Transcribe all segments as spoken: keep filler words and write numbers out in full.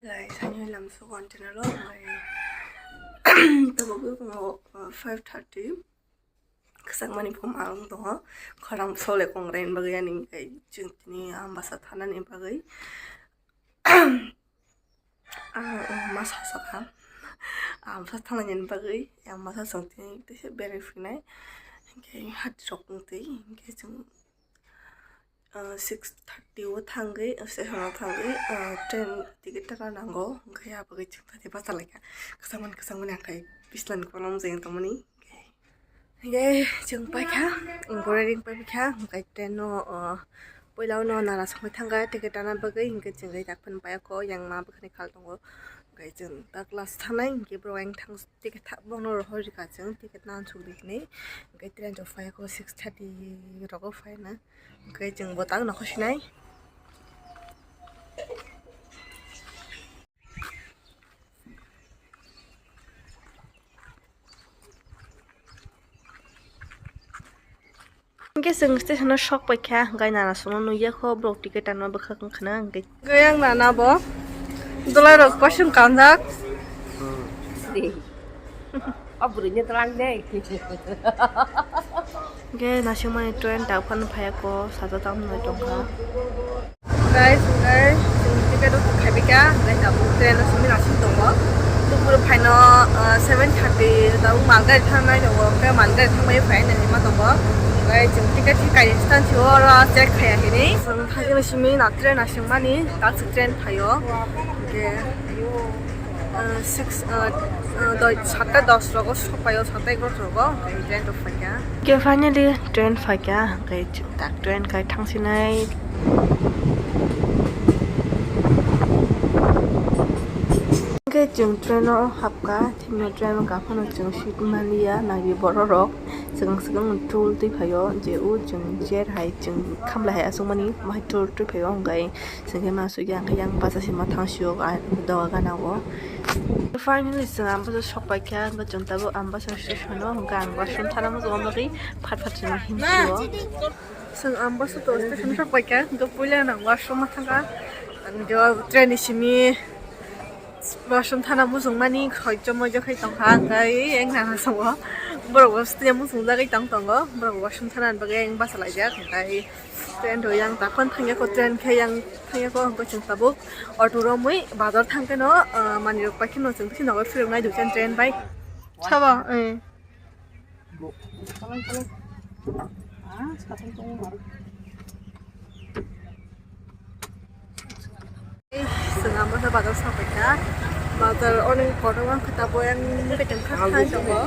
Guys, ani lamso container o, omo tabuk o five thirty. Kwchangmani poma ang tongo, khorang sole kongrai bagwi ani, chwng tini Ambasa thanani bagwi. Ah, ah, masa sakha. Ah, masa thangnani bagwi, ah, masa chwng tini teisa berai phinai. Hinkhe hati rok wng twi, hinkhe chwng, ah, six thirty o thangwi, ah, station o thangwi, ah, train ticket taka nango, hinkhe ah bagwi chwng thani bachalaikha. Kwchangmani, kwchangmani ang khai bislani kono wngwi tongmani. Hinkhe chwng paikha, borok ring paikha, hinkhe train no, o, puila o no nana songwi thangkha ticket tana bagwi, hinkhe chwng dak phano paiya kho, yang ma bwkhani khal tongo, hinkhe chwng ta class thanai, hinkhe borok yang thang ticket tha-, bono rohor rikha chwng ticket nana songdi hinwi, hinkhe train rok paiya kho six thirty rogo phaina, hinkhe chwng bo tak nokho sinai. Hinkhe chwng station o sok paikha, hinkhe nana songno nukya kho, borok ticket tanma bwkhak wngkhana, hinkhe. Hinkhe yang nana bo dulai rok kosom kanjak. O bwrwi ni twlang de. Hinkhe naisingmani train dak phano phaiya kho, sajak tamo tongkha. Guys, guys, chwng ticket o khaibaikha, guys, tabuk train o simi naising tongo. Dupuro phaino, ah, seven thirty, tabuk malgari thangnai tongo, hwnkhe malgari thangbai phainani ma tongo. Guys, chwng ticket khe kaisa station o oro check khaiya hinwi. Chwng thangwi simi na train naisingmani, kaisa train phaio. Hwnkhe, ah, six, ah, ah, doi, satta dos rogo sokphaio, satta egaroh rogo, hwnkhe train rok phaikha. Hwnkhe finally train phaikha, hwnkhe. Tak train khai thangsinai. Hwnkhe chwng train o hapkha, thikno train o gaphano chwng seat manliya, naiwi borok rok swkang swkang tul twi phaio, je o chwng chair hai chwng khamlai hai achukmani, bahai tul twi phaio, hwnkhe chwng khe ma sugya, hwnkhe yang bachasima thangsio doga gana o. Finally chwng Ambasa sok paikha, hwnkhe chwng tabuk Ambasa station o, hwnkhe ang washroom thana muchungo bagwi phat phat chwng hinsio. Chwng Ambasa to station o sok paikha, hwnkhe puila nang washroom o thangkha, ang jo train ni simi washroom thana muchungmani khoi chomoi jokhai tongkha, hwnkhe eng nana songo borok bo stia muchungjagwi tong tongo, borok washroom thana bagwi eng bachalaijak, hwnkhe train rok yang takhon thangya kho, train khe yang thangya kho, hwnkhe chwng tabuk auto romwi bazar thangkheno, ah, manwirok paikheno chwng bisi nogo phiroknai duijan train bai. Sabo, eh. Chwng Ambasa bazar sapaikha. Bazar onek kotor wngkha, tabuk yang bekerja kha kha tongo.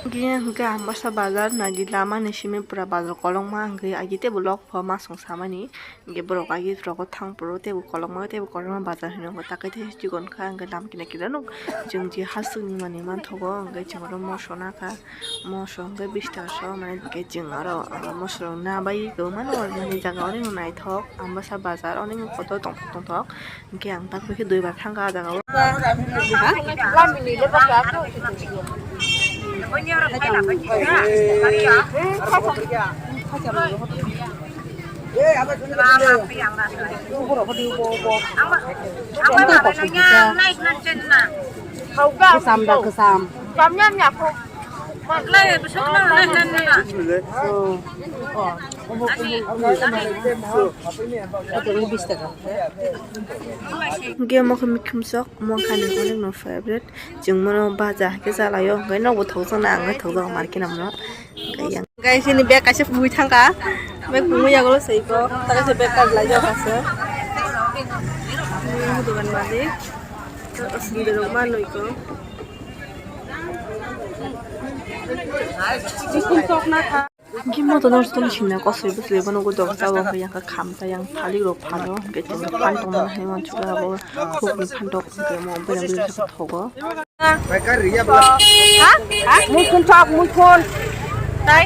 Hinkhe, hinkhe Ambasa bazar nai di, lama ni simi pura bazar kolokma, hinkhe agi teibo lok pho masong samani, hinkhe borok agi rogo thang phuru teibo kolokma teibo kolokma bazar hinwi nukgo, takhai tei chikon kha, hinkhe lam kina kina nuk chwng je hasukni manwi manthogo, hinkhe chwng oro moso nakha. Moso hwnkhe bish taka so, mane hwnkhe chwng oro, ah, moso rok na bai kwbangma no, mane jaga onek no naithok, Ambasa bazar onek no kotor tongthok tongthok, hwnkhe ang tak khe duibar thangkha ah jaga o. Kwcham da, kwcham. Hwnkhe omo khe mikhumsok, omo khe ani onek no favorite. Chwng bono baja hai khe cha lai o, hwnkhe nogo thokjaknai, ang khe thokjago market o. Guys, ini bag kaisa pungwi thangkha. Bag pungwi yagulo se iko. Ta kaisa bag kar lai jak kaisa. Ini dukan malik. Sendiri rumah no iko. Hwnkhe moto no song sina kosoi bwsoi bono doga jabo hwnkhe yang kha kham ta yang thalik rok phano hwnkhe chwng phan tongmani hai uansukha abo hukni phan tok hwnkhe omo bera bera khe thogo. Muikhun thok, muikhun. Tai?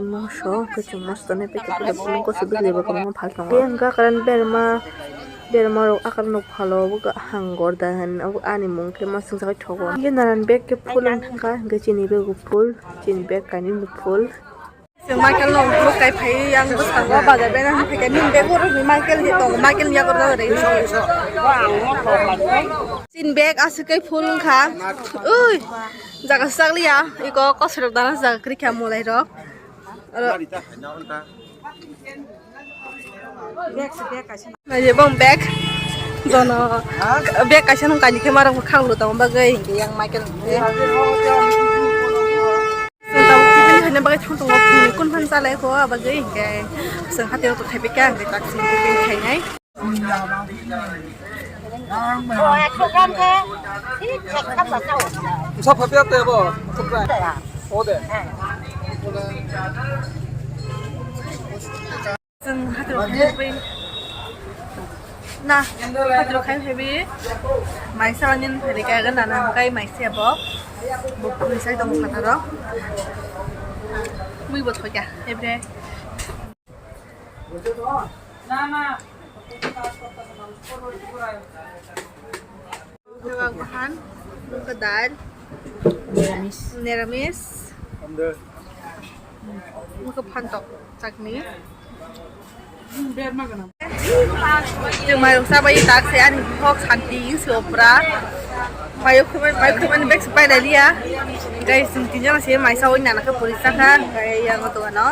khe moso, khe chwng moso tonwi packet packet phulung koso bwlwi bo kwbangma phal tongo. Tei hwnkhe akran berma, berma rok akran rok phalo obo hangor da hwn obo ani mung khe ma swngchar thogo. Hwnkhe nanan bag khe phul wng thangkha, hwnkhe chini bag o phul, chini bag kainwi no phul. Chwng Michael no ukuluk kai phai, yang bwskango bazar bai nang phai khe, nini bag o rwgwi Michael ni tongo, Michael ni yago rwgwi. Chini bag aswk kai phul wngkha. Ui, jaga swchak liya, iko kosoi rok dana jaga kwrwi kha, mwlai rok. Oro. Naidi bong bag. Jono bag kaisa nung kainwi khe marok khaklo tongma bagwi hinkhe yang Michael hinkhe. Chwng tabuk tiffin khaina bagwi thang tongo, phungni kun phan chalai kho, abagwi hinkhe chwng hatio to thaibai kha, hinkhe tak chwng tiffin khainai. Sa phapiya te bo, o de. Chwng hatiro khai phaibi. Na, hatiro khai phaibi. Maisa wani phaibi kaya gana na kai maisa bo. Bo pui sai dong khataro. Mui bo thoya, ebre. Bahan, mukha dal, niramis, mukha phantok, chutney. Chwng mairok chabai tak se ani hok santi ing se opra. Mayo khumani, mayo khumani bag se pai dai liya. Guys, chwng tinjana se maisa oi nana khe puri chakha, gai yang dogano.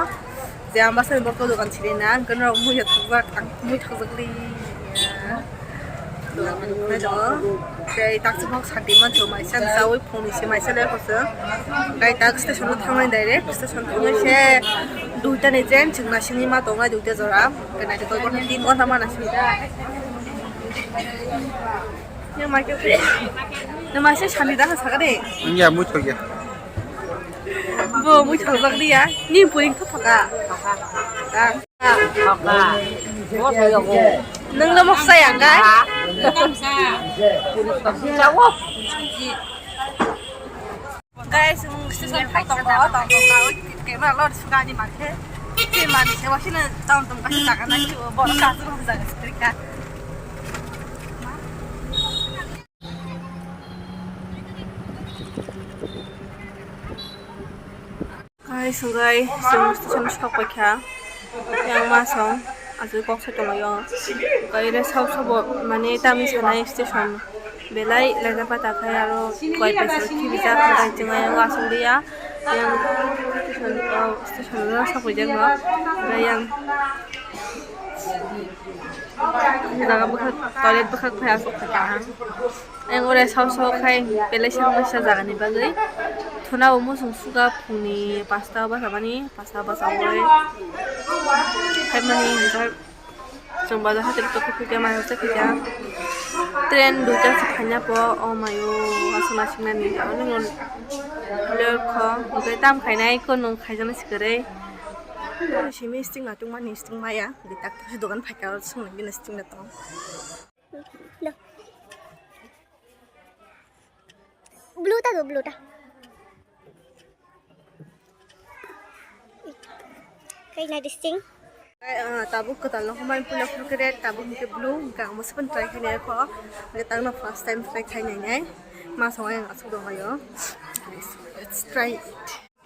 Je ang bwsani bo dogan siri na, ang khe norok mui thokjak, ang mui thokjak li. Dogan manwi phai tongo. Tei taksa bok santi manso maisa ni chawi phone ni se maisa le koso. Tei tak station o thangnai direct, station thangnai se duita ni train chwng naisingni ma tongnai duita jora. Tei naithotok khe tin ghonta mana simi. Yang maisa, yang maisa sani dah sakade. Iya, mui thokya. Bo mui thokjak liya. Ni puring thok thoka. Nung lo moksa ya, guys? Guys, station phai tongo, tongo, tongo, camera lo sugani mankhe. Che mani se wasina tong tong kasi jaga na ki bo ka jaga sirika. Kai sungkai chwng station sok paikha. Yang ma song aswk kok sai tonglaio. Kai rest house bo mane tamni sanai station belai laijak pata khai aro koi paisa khibijak hwnkhe chwng ayang aswk liya. Yang station o station o sok paijak no. Yang Jaga bwkhak, toilet bwkhak phai aswk kha kaham. Ayang ore sao sao khai belai se masa jaga ni bagwi. Thuna bo muchung suga phungni pasta o bachamani, pasta bachawi. Phaimani hinkhe chwng bazar hati rok tongkha, mairok chakha. Train duita se phaina po, o mayo aswk naising nani. Ano ler kho, hinkhe tam khainai, kwnung khaijana se kwrwi. Simi sting na tungmani sting maya. Di tak tak dogan phaikha, songni bini sting na tong. Blue ta do, blue ta. Kai na di sting. Ah, tabuk kwtal no humai puila phuru khe red, tabuk hwnkhe blue, hwnkhe ang musi phano try khainai kho. Hwnkhe tangno first time try khainai nai. Ma songo yang asuk dong ayo. Let's try it.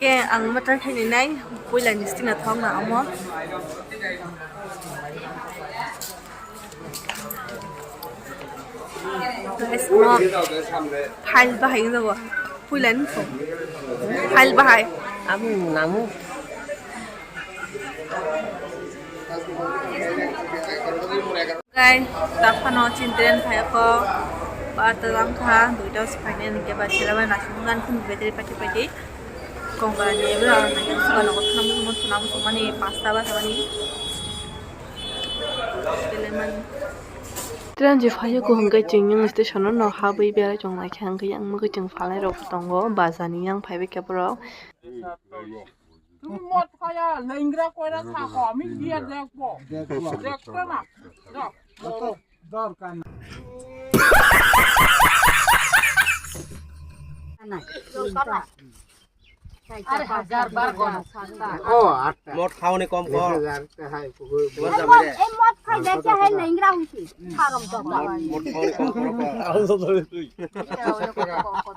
Ke ang ma try khainai nai, puila ni stina thok na amo. Guys, mo file bahai wngjago. Puila ni thok. File bahai. Amo namu. Guys, taphano chini train phai kho. Ba talang kha, duita se phainai hwnkhe ba sela bai nasing ngan phun bedri pati pati. Kongkani ebra nang suka nogo thunam thunam thunam thumani pasta ba thumani. Train je phai kho hwnkhe chwng yang station no habwi berai chong lai kha hwnkhe yang mugwi chwng phalai rok tongo bazani yang phai bai khe borok. তুমি মদ খায়া লেংড়া কইরা থাকো, আমি গিয়া দেখবো। দেখবো। দেখবে না। যাও। দরকার না। আরে হাজার বার গণ। ও, আটটা। মদ খাওনি কম কর। হাজার টাকা, এই মদ খাই দেখে হে লেংড়া হইছে। হারাম দাদা। মদ খাওনি কম কর।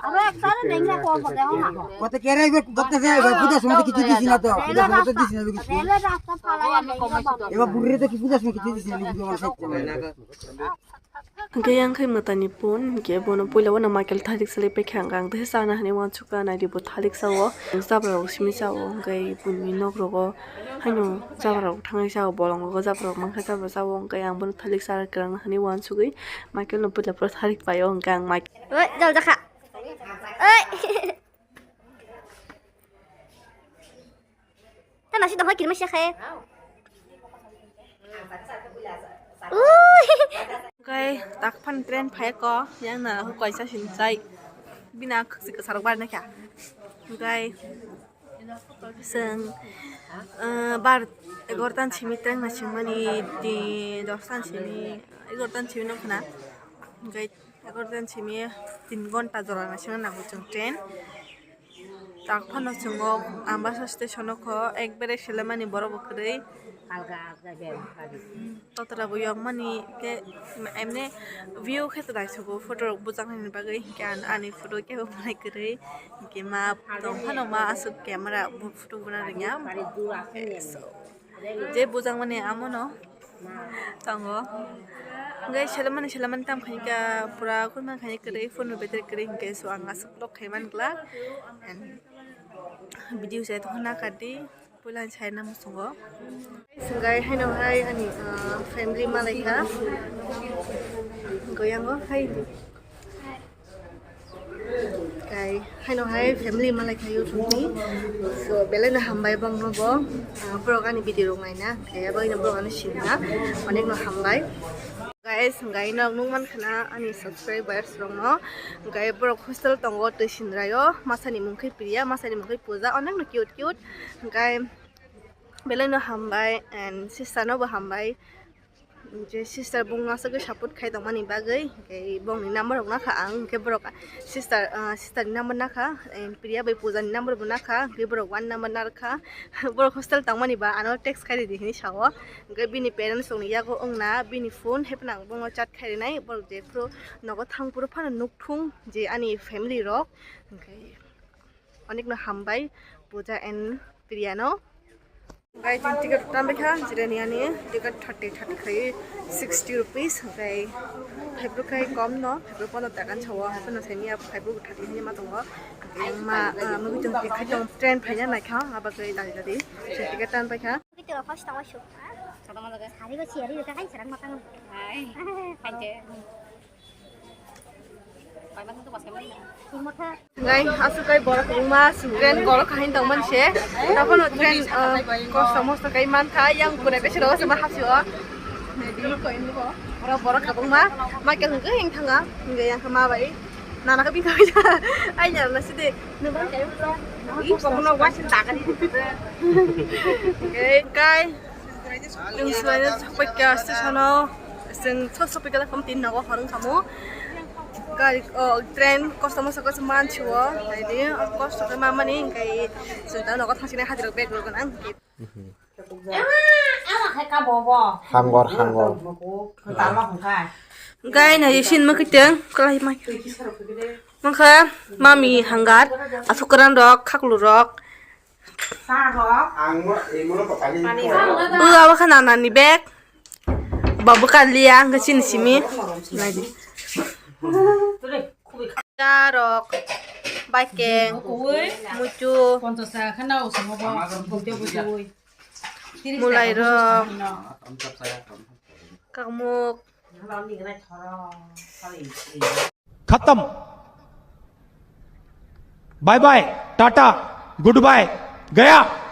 আরো একটা লেংড়া কম করে দেখো না। কত কেরে দেখতে যায়, বুঝা সময় কিছু দিছি না তো। বুঝা সময় তো দিছি না, বুঝছি। রেলের রাস্তা ফালাইয়া লেংড়া বানাই। এবার বুড়িরে তো কি বুঝা সময় কিছু দিছি না, বুঝছি আমার সব। Hwnkhe yang khe mwtani pun, hwnkhe bono puila uano Michael thalik salai paikha, hwnkhe ang teisa chana hinwi uansukha, naidi bo thalik sao, jabra rok simi sao, hwnkhe bini nok rogo haino jabra rok thangwi sao, bolong rogo jabra rok mankha jabra sao, hwnkhe ang bono thalik cha kwrwngna hinwi uansugwi Michael no puila phuru thalik paio, hwnkhe ang Michael. Oi, jal jakha. Oi. Tama si dong kirma siya khe. Ui. Hwnkhe tak phan train phai ko, yang na hu kaisa sin chai. Bina khasi kasarok bar na kya. Hwnkhe seng, eh, bar egartan simi train na singmani di dostan simi egartan simi nokna. Hwnkhe egartan simi tin gonta jora na singna nango chwng train. Tak phano chwng o Ambasa station o kho, ekbare selemani borok bo kwrwi. Totra bo yokmani khe, emne view khe to naisugwi photo rok bujaknani bagwi, hwnkhe ani photo khe bo manai kwrwi, hwnkhe ma tong phano ma aswk camera photo buna rwngya. So, je bujakmani amono tongo. Hwnkhe selemani selemani tam khaikha pura khulma khai kwrwi phone battery kwrwi hwnkhe so ang aswk vlog khai man glak. And video se to na kadi puila sai na musungo. Hwnkhe haino hai ani, ah, family malaikha. Goyango hai. Kai, haino hai family malai kha YouTube ni. So, belai no hambai bong no bo, ah, borok ani video rok naina. Kai, abo ino borok ani sinna. Onek no hambai. Guys, hwnkhe ino nukman khana ani subscribers rok no. Hwnkhe borok hostel tongo twi sinrai o. Masa ni mung khe Priya, masa ni mung khe Puja. Onek no cute cute. Hwnkhe belai no hambai and sister no bo hambai. Je sister bung aswk support khai tongmani bagwi, hwnkhe bongni number rok nakha ang, hwnkhe borok sister, ah, sister ni number nakha, eh, Priya bai Puja ni number bo nakha, hwnkhe borok one number narwkha. Borok hostel tongmani ba ano text khai ridi hinwi sao, hwnkhe bini parents rokni yago wngna bini phone hepnang bongo chat khai rinai, borok jephru nogo thang phuru phano nukthung je ani family rok, hwnkhe onek no hambai Puja and Priya no. Guys, chwng ticket tanbaikha, jirani ani ticket thirty, thirty khai sixty rupees, hwnkhe phaibru khai kom no, phaibru pono taka sao, haphano saimanya phaibru thirty hinwi ma tongo. Hwnkhe ma, ah, mugwi chwng ticket tong train phaina naikha, abo khai dadi dadi chwng ticket tanbaikha. Video first time shoot. Sari ba siyari ka hai sarang matang. Hai. Hai. Ngai, aswk kai borok kwbangma train gorok hain tongmani se. Taphano train, ah, kosto mosto kai mankha, yang kunai besi rogo se ma hapsio. Oro borok kwbangma, ma khe hwnkhe hing thanga, hwnkhe yang khe ma bai. Nana khe bini khe ai nana sidi. Ih, kono wasin takani. Hwnkhe kai. Chwng swlaina sokphaikha station o, chwng so sokphaikha kham tin nogo hor wngkhamu. Gari, o, train kosto mosto khe mansiwo, naidi, o, kosto khe mamani hwnkhe chwng ta nogo thangsinai hajirok bag rok gwnang. Hangor, hangor. Gai na isin ma kiteng kalai mai. Mangkha mami hanggar asukran rok khaklu rok. Ang mo, eh, mo no papani. Bua wa khana nani bag. Babu kaliya ang kachin simi. Nai di. Darok, baikeng, muchu, mulai rok, kakmuk. खत्म। Bye bye, tata, goodbye, गया।